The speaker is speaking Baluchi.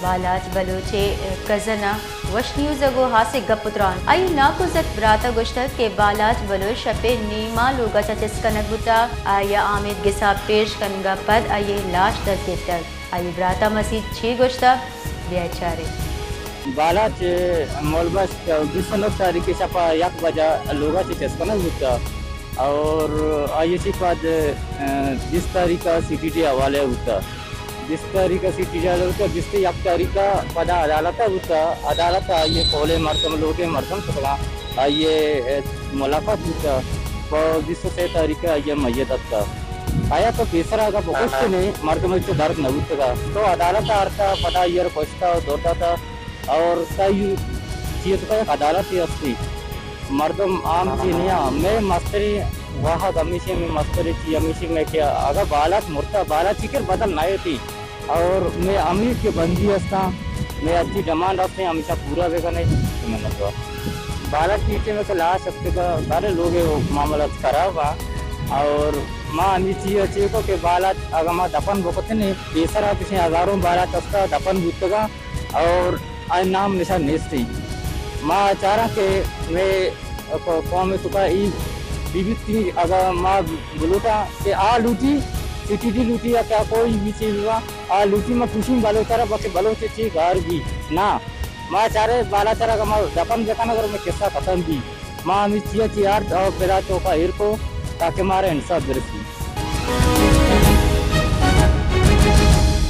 بالاچ بلوچ ءِ کزن ءَ وش نیوز ءَ گوں ہاسیں گپ ءُ تران۔ آئی ءِ ناکوزتک برات ءَ گوشتگ کہ بالاچ بلوچ شپ ءِ نیما لوگ ءَ چہ چست کنگ بوتگ۔ آئی ءَ آمید گس ءَ پیش کنگ ءَ پد آئی ءِ لاش دست گپتگ۔ آئی ءِ برات ءَ مزید چے گوشتگ؟ بیا چاریں۔ بالاچ مولبشت بیست ءُ نہ تاریخ ءِ شپ ءَ یک بجہ لوگ ءَ چہ چست کنگ بوتگ اور آئی ءَ چہ پد، ءَ، بیست تاریخ ءَ سی ٹی ڈی ءِ حوالہ بوتگ۔ بیست تاریخ ءَ سی ٹی ڈی ءَ لوٹا، بیست ءُ یک تاریخ ءَ پدا عدالت ءَ بوتا، عدالت ءَ آئی ءِ قول ءِ مردم، لوگ ءِ مردم شتگاں، آئی ءِ، ءَ، ملاقات بوتا، پہ بیست ءُ سئے تاریخ ءَ آئی ءِ میت اتکا۔ آیا تو پیسر اگاں بکشتنے، مردم ءَ چو درد نہ بوتگا۔ تو عدالت ءَ آرتا، پدا آئی ءَ را کشتا ءُ دور داتا۔ اور تئی چیئے توکا یک عدالتے ہستی۔ مردم عام چی نیا۔ مئے مستریں واہگ ہمیشی، مئے مستریں چی ہمیشی مئے کہ اگاں بالاچ مرتا، بالاچ چی کر بدل نہ ایتی۔ اور مئے امیر کہ بندی ہستاں، مئے ہرچی ڈیمانڈ ہستیں، ہمیشہ پورا بکنے۔ منت وار۔ بالاچ چی چی مئے کہ لاش ہستے کا سارے لوگ معاملات خراب آ۔ اور ما ہمیں چیز چی کو کہ بالاچ اگاں ما دفن بکتنے، پیسرا کسی ہزاروں بالاچ ہستا دفن بوتگا۔ اور آئی نام نشان نیستی۔ ما چاراں کہ مئے قوم ءِ توکا ای بی بی تی اگاں ما بلوٹاں کہ آ لوٹی، سی ٹی ڈی لوٹی یا کیا کوئی بھی چیز ہوا، آ لوٹی ما پوشیں بلوچ را بلکہ بلوچ چی گار بھی نہ۔ ما چارے بالاچ را اگاں ما دفن بکن اگر مئے قصہ ختم بھی۔ ما ہمیں چیا چی آرت اور پدا چوکا ایر کو تاکہ مارا انصاف برسی۔